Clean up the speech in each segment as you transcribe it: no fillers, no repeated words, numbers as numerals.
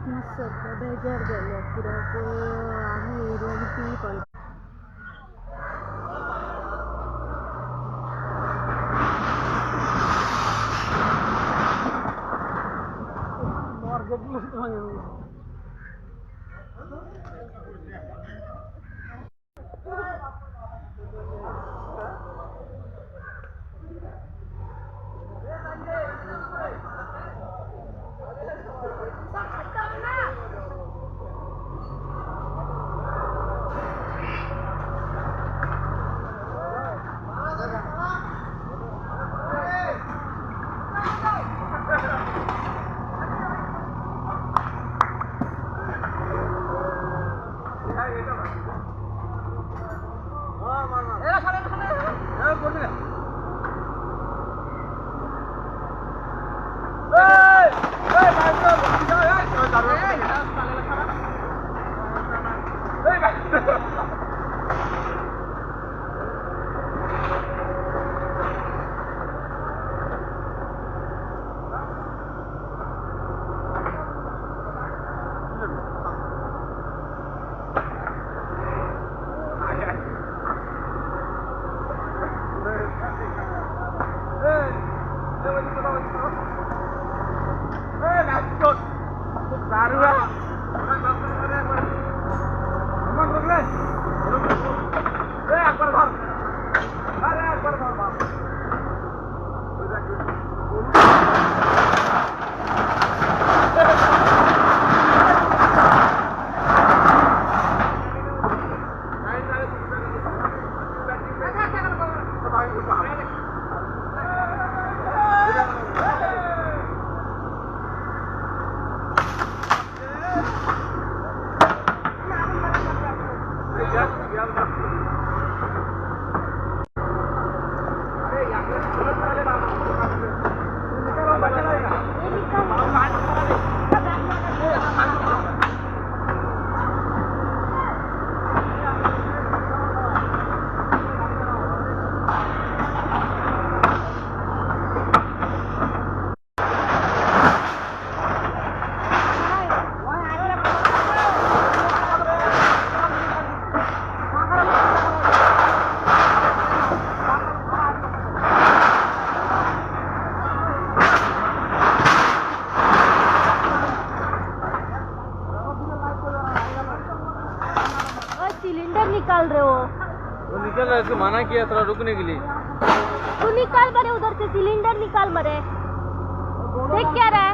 दीस सद्दां बेजार जालो कित्याक आमी येयली आनी ती पण सिलेंडर निकाल रहे हो। वो निकल रहा है, इसको मना किया थोड़ा रुकने के लिए। तू निकाल मरे उधर से, सिलेंडर निकाल मरे। देख क्या रहा है।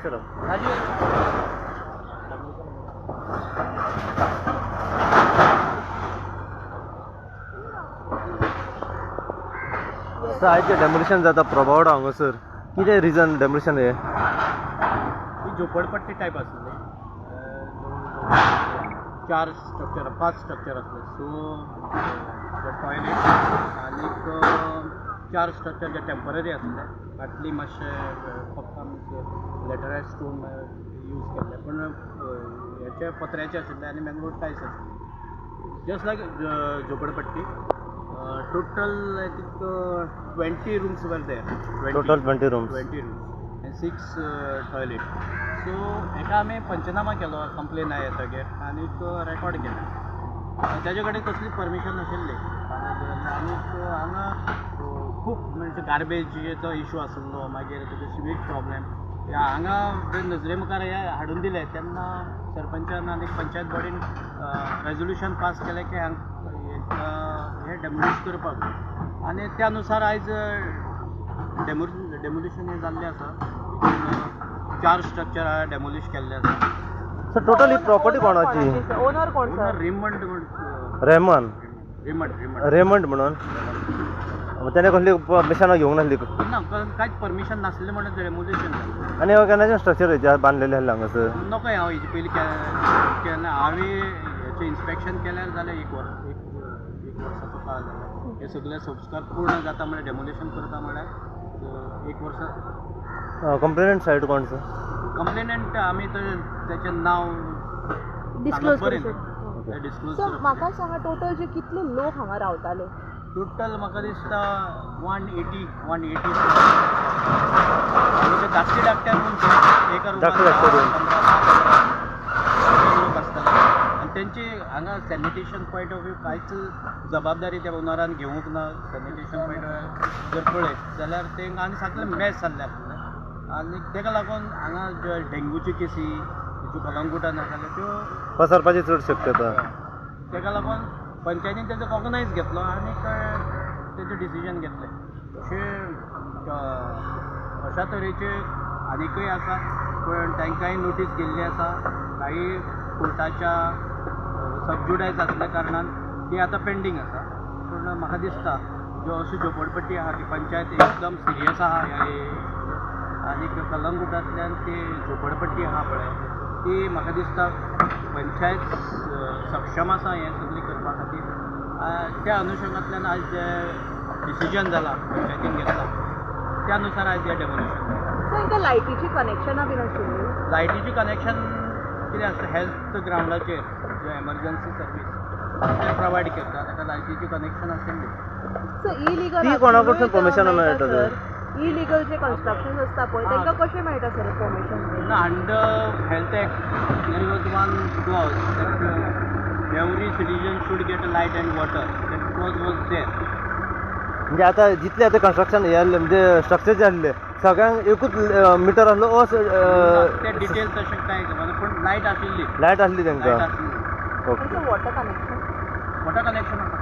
चलो. सर, आयज डेमोलिशन जाता प्रभावडा हांगासर, कितें रिजन डेमोलिशन हें? ही झोपडपट्टी टायप आसलेली. चार स्ट्रक्चर, पांच स्ट्रक्चर आसले. सो टॉयलेट आनीक चार स्ट्रक्चर जे टेंपररी आसले. फाटली मातशे फक्त लेटरायज स्टोन यूज केल्ले, पूण हेचे पत्र्याचे आशिल्ले आनी मँग्रोव टायल्स आशिल्ले, जस्ट लायक झोपडपट्टी. Total I think 20 rooms were there. Total 20 rooms. 20 rooms and 6 toilet. So हेका आमी पंचनामा केलो कंप्लेन येतगीर आनीक रेकॉर्ड केलें. ताजे कडेन कसली परमिशन नाशिल्ली आनीक हांगा खूब म्हणजे गार्बेजीचो इशू आशिल्लो. मागीर तुका सिवीक प्रॉब्लेम हांगा जे नजरे मुखार हे हाडून दिले तेन्ना सरपंचान आनी पंचायत बॉडीन रेजोल्युशन पास केलें की हे डेमोलिश करपाक जाय आनी त्या अनुसार आयज डेमोलिशन हें जाल्लें आसा. चार स्ट्रक्चर डेमोलिश केल्ले आसा. सर, टोटल ही प्रॉपर्टी कोणाची? ओनर कोण sir? Raymond. Raymond. Raymond, Raymond. Raymond म्हणून. त्याने कसली परमिशन घेवंक नासली? ना, कांयच परमिशन नासलें म्हणून डेमोलिशन जालें. आनी केन्नाच्यान स्ट्रक्चर बांदलेलें आसलें हांगासर? नको, हांव हेजे पयलीं केन्ना हांवें हेचें इन्स्पेक्शन केल्यार जालें एक वर, एक एक वर्साचो काळ जाला. हे सगळे संस्कार पूर्ण जाता म्हळ्यार, डेमोलिशन करता म्हळ्यार एक वर्सा. कंप्लेनंट सायड कोण सर? कंप्लेनंट आमी तर तेचें नांव डिस्क्लोज बरें करूं शकता. डिस्क्लोज. सो म्हाका सांगा, टोटल जे कितले लोक हांगा रावताले? टोटल म्हाका दिसता 180, 180. आनी ते धाकटे धाकटे रूम, एका धाकटे धाकटे रुमान room. 15, 10, 15 लोक आसताले आनी तेंची हांगा सॅनिटेशन पॉयंट ऑफ व्यू कांयच जबाबदारी त्या ओनरान घेवंक ना. सॅनिटेशन पॉयंट ऑफ जर पळयत जाल्यार तेंकां आनी सगळें मॅस जाल्लें आसलें आनी तेका लागून हांगा ज्यो डेंगूच्यो केसी ज्यो कलंगूटान आसले त्यो पसरपाची चड शक्यता. तेका लागून पंचायतीन तेजो कॉग्नायज घेतलो आनी तेजें डिसिजन घेतलें. अशें अशा तरेचे आनीकय आसा, पूण तांकांय नोटीस गेल्ली आसा. काही कोर्टाच्या सबज्युडायज आसल्या कारणान ती आतां पेंडींग आसा. पूण म्हाका दिसता ज्यो अश्यो झोपडपट्टी आहा ती पंचायत एकदम सिरियस आहा ह्या आनी कलंगूटांतल्यान ती झोपडपट्टी आहा पळय, ती म्हाका दिसता पंचायत सक्षम आसा हें सगळें करपा खातीर. त्या अनुशंगांतल्यान आयज जें डिसिजन जालां, पंचायतीन घेतलां, त्या नुसार आयज हें डेमोलिशन जालां. सो हांकां लायटीची कनेक्शनां बीन आशिल्लीं? लायटीचें कनेक्शन कितें आसता, हेल्थ ग्रावंडाचेर ज्यो एमर्जन्सी सर्वीस ते प्रोवायड करता, ताका लायटीचें कनेक्शन आशिल्लें. सो इलिगल ती कोणा कडसून permission मेळटा तर? इलिगल जे कन्स्ट्रक्शन आसता पळय, तांकां कशें मेळटा सर परमिशन? ना, under Health Act there was one clause that every citizen should get light and water. That clause was there. म्हणजे आता जितले आतां कन्स्ट्रक्शन हे जाल्लें, म्हणजे स्ट्रक्चर जे आसले, सगळ्यांक एकूच मिटर आसलो ओ? ते डिटेल तशें कांय खबर ना, पूण लायट आशिल्ली. लायट आसली लायट तांकां. आशिल्ली. Okay. Water connection? Water connection आसा.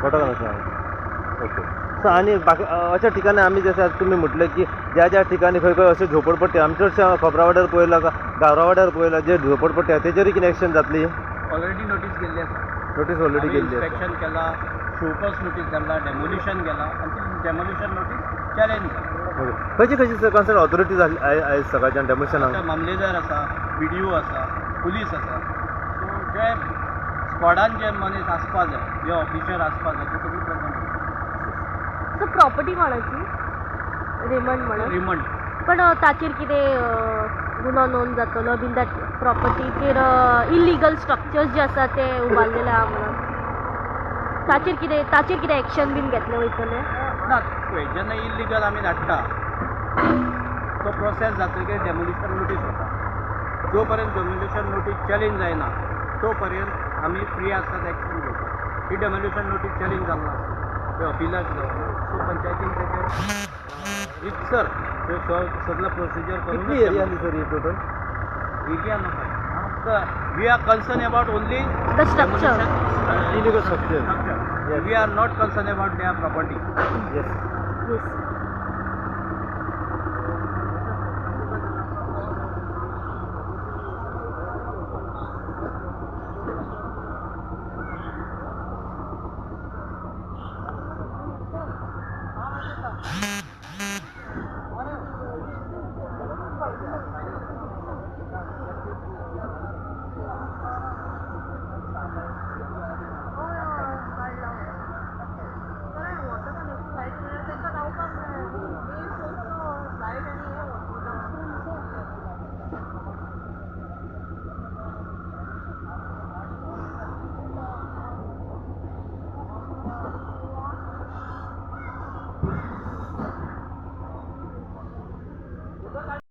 Water connection, okay. सो आनी बाकी अशा ठिकाणी आमी जशें आतां तुमी म्हटलें की ज्या ज्या ठिकाणी खंय खंय अश्यो झोपडपट्टी, आमी चडशे खोबरावाड्यार पळयलां, गारवाड्यार पळयलां, जे झोपडपट्टी आहा तेजेरूय कितें एक्शन जातली? ऑलरेडी नोटीस गेल्ली आसा. नोटीस ऑलरेडी गेल्ली आसा. इन्स्पेक्शन केला, शोकॉज नोटीस धाडला, डेमोलिशन केला आनी ती डेमोलिशन नोटीस चॅलेंज जाला. ओके, खंयची खंयची कन्सर्न ऑथॉरिटी जाली आयज सकाळच्यान डेमोलिशनाक? आतां मामलेदार आसा, बीडीओ आसा, पुलीस आसा. सो जे स्कॉडान जे मनीस आसपा जाय, जे ऑफिसर आसपा जाय, ते सगळे प्रेझेंट आसा. सो प्रॉपर्टी कोणाची, रेमंड म्हणून? रिमंड. पण ताचेर कितें गुन्हो नोंद जातलो बीन, that प्रॉपर्टीचेर इलिगल स्ट्रक्चर्स जे आसा ते उबारलेले आहा म्हणून ताचेर कितें एक्शन बीन घेतलें वयतलें? ना, पळय, जेन्ना इलिगल आमी धाडटा तो प्रोसेस जातकीर डेमोलिशन नोटीस वता. जो पर्यंत डेमोलिशन नोटीस चॅलेंज जायना तो पर्यंत आमी फ्री आसतात एक्शन घेवपाक. ही डेमोलिशन नोटीस चॅलेंज जाल्लो आसा, ते अपिलाक जावं, सो पंचायतीन तेचेर रितसर सगळो प्रोसिजर करून. कितली एरिया आसली सर ही टोटल? एरिया न्हू, we are concern about only the structure. Illegal structure. Yes. We are not concern about their property. Yes. Yes.